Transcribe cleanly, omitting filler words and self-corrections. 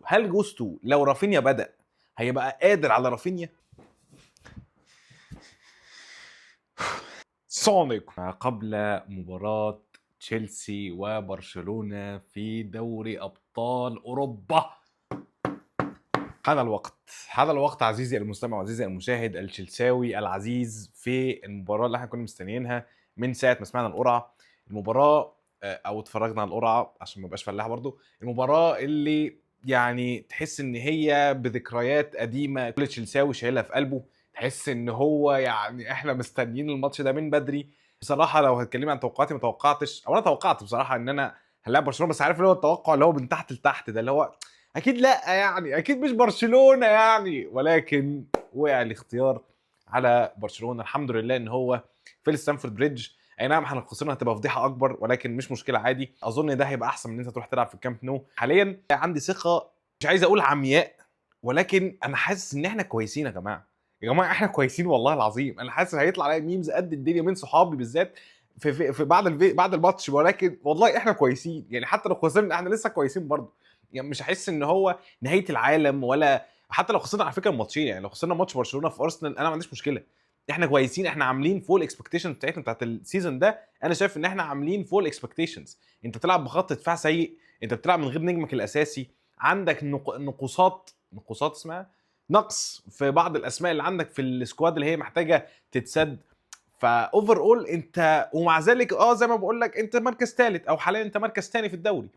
هل جوستو لو رافينيا بدا هيبقى قادر على رافينيا؟ سونيك قبل مباراة تشيلسي وبرشلونة في دوري أبطال أوروبا. حان الوقت، حان الوقت عزيزي المستمع وعزيزي المشاهد التشيلساوي العزيز، في المباراة اللي احنا كنا مستنيينها من ساعة ما سمعنا القرعة. المباراة او اتفرجنا على القرعة عشان ما ابقاش فلاح برضو. المباراة اللي يعني تحس ان هي بذكريات قديمة، كل تشيلساوي شايلها في قلبه، تحس ان هو يعني احنا مستنيين الماتش ده من بدري. بصراحة لو هتكلمي عن توقعاتي ما توقعتش، او انا توقعت بصراحة ان انا هنلاعب برشلونة، بس عارف اللي هو التوقع اللي هو من تحت لتحت ده، اللي هو اكيد لا يعني اكيد مش برشلونة يعني، ولكن وقع الاختيار على برشلونة. الحمد لله ان هو في الستانفورد بريدج. اي نعم احنا خسرنا هتبقى فضيحة اكبر، ولكن مش مشكلة عادي. اظن ده هيبقى احسن من ان انت تروح تلعب في الكامب نو. حاليا عندي ثقة، مش عايز اقول عمياء، ولكن انا حاسس ان احنا كويسين يا جماعة. يا جماعة احنا كويسين والله العظيم. انا حاسس هيطلع عليا memes قد الدنيا من صحابي بالذات في بعد الماتش، ولكن والله احنا كويسين يعني. حتى لو خسرنا احنا لسه كويسين برضه يعني. مش هحس ان هو نهاية العالم، ولا حتى لو خسرنا على فكرة الماتشين. يعني لو خسرنا ماتش برشلونة في ارسنال انا ما عنديش مشكلة، احنا كويسين، احنا عاملين فوق ال expectation بتاعتنا بتاعت ال season ده. انا شايف ان احنا عاملين فوق ال expectations. انت بتلعب بخط دفاع سيء، انت بتلعب من غير نجمك الاساسي، عندك نقصات، نقصات اسمها نقص في بعض الاسماء اللي عندك في ال squad اللي هي محتاجه تتسد. ف overall انت ومع ذلك زي ما بقول لك انت مركز ثالث، او حاليا انت مركز ثاني في الدوري.